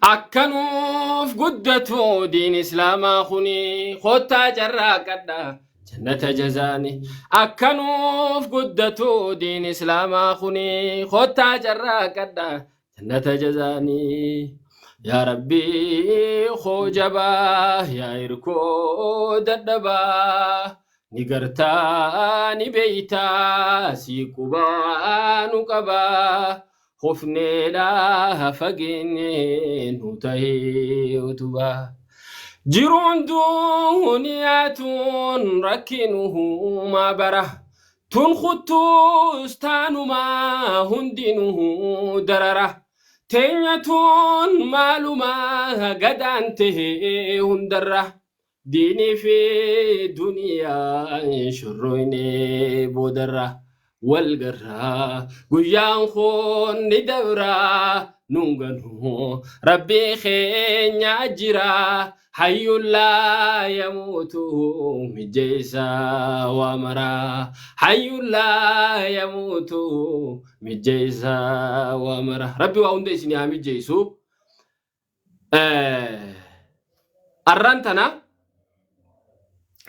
Akka nuuf guddatu diin islaamaa kuni kottaa carraaqadha jannata jazaani. Akka nuuf guddatu diin islaamaa kuni kottaa carraaqadha jannata jazaani. Yaa Rabbii koo jabaa yaa hirkoo dadhabaa ni gartaa ni beeytaa sii qubaa nu qabaa. Kufneedha fageenye nu tahee utubaa. Jiruun duuniyaa tun rakkinumaa bara. Tun kuttuus taanumaa hundinuu darara. Teenya tun maalumaa gadaan tahee hundarra. Diinii fi duniyaan shorroyne boodarra wal garra guyyaan kun ni dabra nun ganu rabbii keenya jira hayyuun laa yamuutu mijjeessa waa mara hayyuun laa yamuutu mijjeessa waa mara rabbi waa hunda isin haa mijjeessu. Arraan tana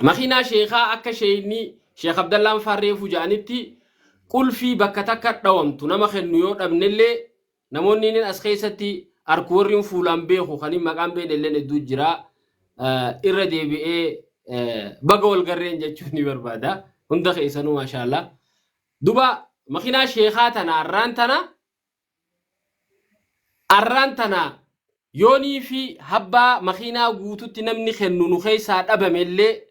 makiinaa sheekaa akka sheeyni Sheekh Abdallaan Farreefu ja'anitti qulfii bakka takka dhawamtu nama kennu yoo dhabnellee namoonni inni as keessatti arku warri fuulaan beeku kan maqaan beekne illee hedduu jira. Irra deebi'ee baga wal garreen jechuun ni barbaada. Hunda keessanuu maashaallah. Duba makiinaa sheekaa tana arraan tana Arraan tana yoonii fi habbaa makiinaa guututti namni kennu nu keessaa dhabame illee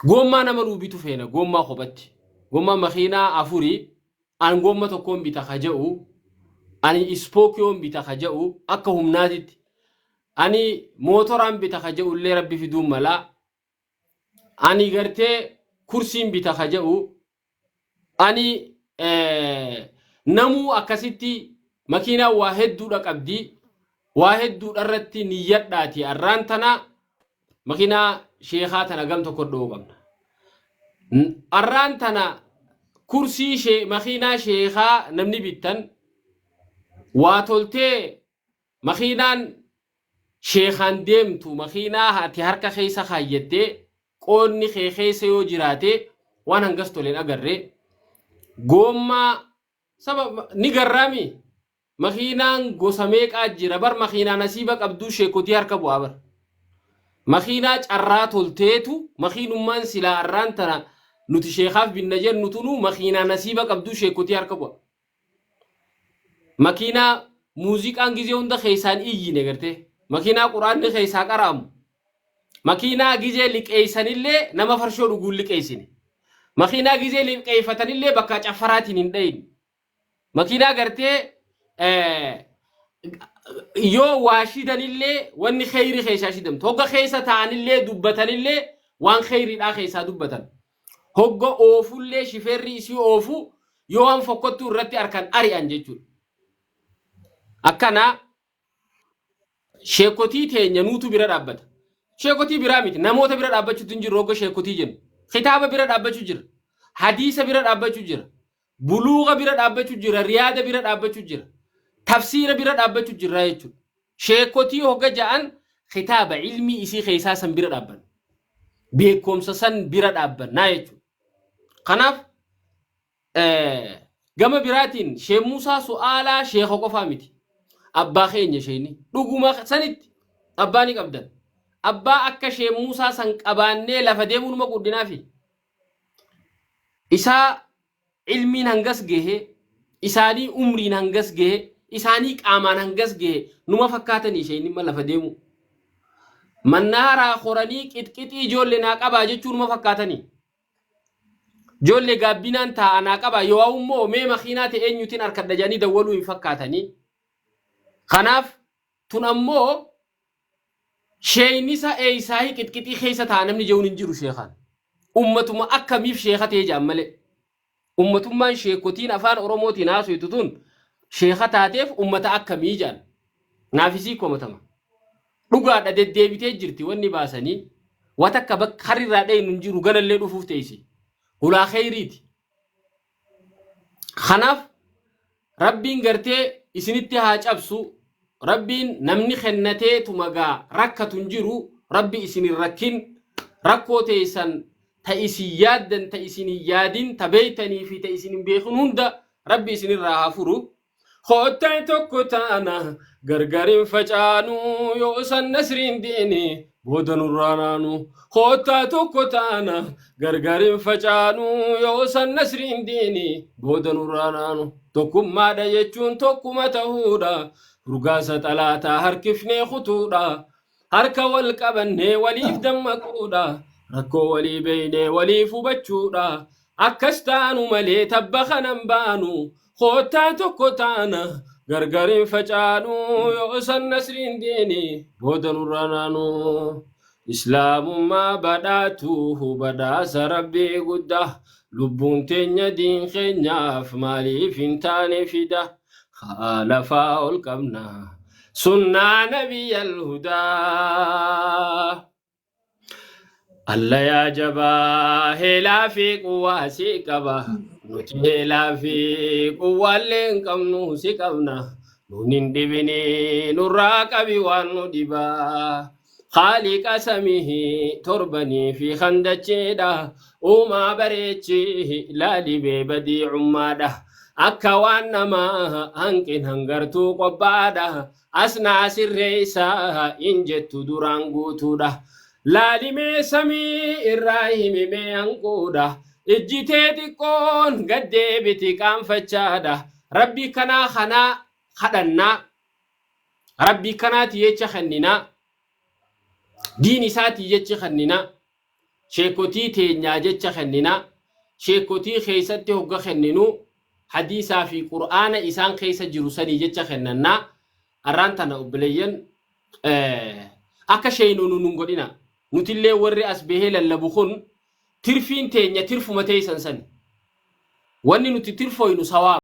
goommaa nama nuu bitu feena goommaa kophatti. Goommaa makiinaa afurii an goomma tokkoon bita ka jedhu ani ispookiyoon bita ka jedhu akka humnaatitti ani mootoraan bita ka jedhu illee rabbi fiduun malaa ani gartee kursiin bita ka jedhu Ani namuu akkasitti makiinaan waa hedduudha qabdi. Waa hedduudha irratti niyyadhaati. Arraan tana makiinaa sheekaa tana gam tokko dha'uu qabna. Arraan tana kursii shee makiinaa sheekaa namni bittan waa toltee makiinaan sheekaan deemtu makiinaa ati harka keessa kaayyattee qoodni kee keessa yoo jiraate waan hangas tole hin agarre. Goommaa saba ni garraami. Makiinaan gosa meeqaa jira bar makiinaa nasiiba qabduu sheekotii harka bu'aa bar. Makiinaa carraa tolteetu makiinummaan silaa arraan tana nuti sheekaaf binna jennu tunu makiinaa nasiiba qabduu sheekotii harka bu'a. Makiinaa muuziqaan gizee hunda keessaan iyyine gartee. Makiinaa quraanni keessaa qara'amu. Makiinaa gizee liqeessanillee nama farshoo dhuguun liqeessine. Makiinaa gizee liqeeffatanillee bakka caffaraatiin hin dhayin. Makiinaa gartee yoo waa shidanillee wanni kheyri keessaa shidamtu. Hogga keessa ta'anillee dubbatanillee waan kheyriidhaa keessaa dubbatan. Hogga oofullee shifeerri isii oofu yoo waan fokkottuu irratti arkan ari'an jechuudha. Akkana sheekotii teenya nuutu bira dhaabbata. Sheekotii biraa miti namoota bira dhaabbachuutu hin jiru hogga sheekotii jennu. Kitaaba bira dhaabbachuu jira. Hadiisa bira dhaabbachuu jira. Buluuga bira dhaabbachuu jira. Riyaada bira dhaabbachuu jira. Tafsiira bira dhaabbachuu jira jechuudha. Sheekotii hogga ja'an kitaaba ilmii isii keessaa san bira dhaabbanna. Beekumsa san bira dhaabbannaa jechuudha. Kanaaf gama biraatiin Sheek Muusaa su'aalaa sheeka qofaa miti. Abbaa keenya sheekni dhuguma sanitti abbaa ni qabdan. Abbaa akka Sheek Muusaa san qabaannee lafa deemuu numa guddinaafi. Isaa ilmiin hangas gahe, isaanii umriin hangas gahe, isaanii qaamaan hangas gahe numa fakkaatanii sheekni ma lafa deemuu. Mannaaraa koranii qixqixii ijoollee naa qabaa jechuu numa fakkaatanii. Ijoollee gaabbinaan taa'a naa qabaa yoo immoo mee makiinaa ta'e eenyutiin harkadha jedhanii dawwaluu hin fakkaatanii. Kanaaf tun ammoo sheeynisa eeysaahii qixqixii keessa taa'a namni jehuun hin jiru sheekaan. Ummatuma akkamiif sheeka ta'e jedhan malee. Ummatummaan sheekotiin afaan Oromootiin haasoytu tun sheeka taateef ummata akkamii jedhan. Naafisii komatama. Dhugaadha deddeebitee jirti wanni baasanii. Wa takka bakka harrirraa dhaynu hin jiru ganallee dhufuuf teessi. Hulaa kheyriiti. Kanaaf rabbiin gartee isinitti haa cabsu. Rabbiin namni kennateetuma gaa rakkatu hin jiru. Rabbi isin hin rakkin. Rakkoo teessan ta isin yaaddan, ta isin hin yaadin, ta beeytanii fi ta isin hin beekin hunda Rabbi isinirraa haa furu. Koottaa tokko taana, gargar hin facaanu, yoo san nasriin diini booda nurraa naanu. Koottaa tokko taana, gargar hin facaanu, yoo san nasriin diini booda nurraa naanu. Tokkummaadha jechuun tokkuma ta'uudha. Furgaasa xalaataa harkifnee kutuudha. Harka wal qabannee waliif dammaquudha. Rakkoo walii beeynee waliif hubachuudha. Akkas taanu malee tabba kanan baanu. Koottaa tokko taana, gargar hin facaanu, yoo san nasriin diini booda nurraa naanu. Islaamummaa badhaatu badhaasa Rabbii guddaa. Lubbuun teenya diin keenyaaf maaliif hin taane fida. Haa lafaa ol qabna sunnaa nabiyyal hudaa. Alla yaa jabaa heelaa fi quwwaa si qaba. Nuti heelaa fi quwwaallee hin qabnu, si qabna. Nuun hin dhibini, nurraa qabi waan nu dhibaa. Khaaliqa samii torbanii fi handacheedha. Uumaa bareechi laalibee badii cummaadha. Akka waan namaa hanqin hangartuu qophaadha. Asnaa sirreessaa hin jettu, duraan guutuudha. Laalimee samii irraa himimee hanquudha. Ijjitee xiqqoon gaddeebiti qaanfachaadha. Rabbii kanaa kanaa kadhannaa. Rabbii kanaati jecha kenninaa. Diin isaatii jechi kenninaa. Sheekotii teenyaa jecha kenninaa. Sheekotii keessatti hogga kenninuu hadiisaa fi Qur'aana isaan keessa jiru sanii jecha kennannaa. Arraan tana obboleeyyan, akka sheeynoonu nun godhina. Nutillee warri as bahee lallabu kun tirfiin teenya tirfuma teessan sani. Wanni nuti tirfooynu sawaaba.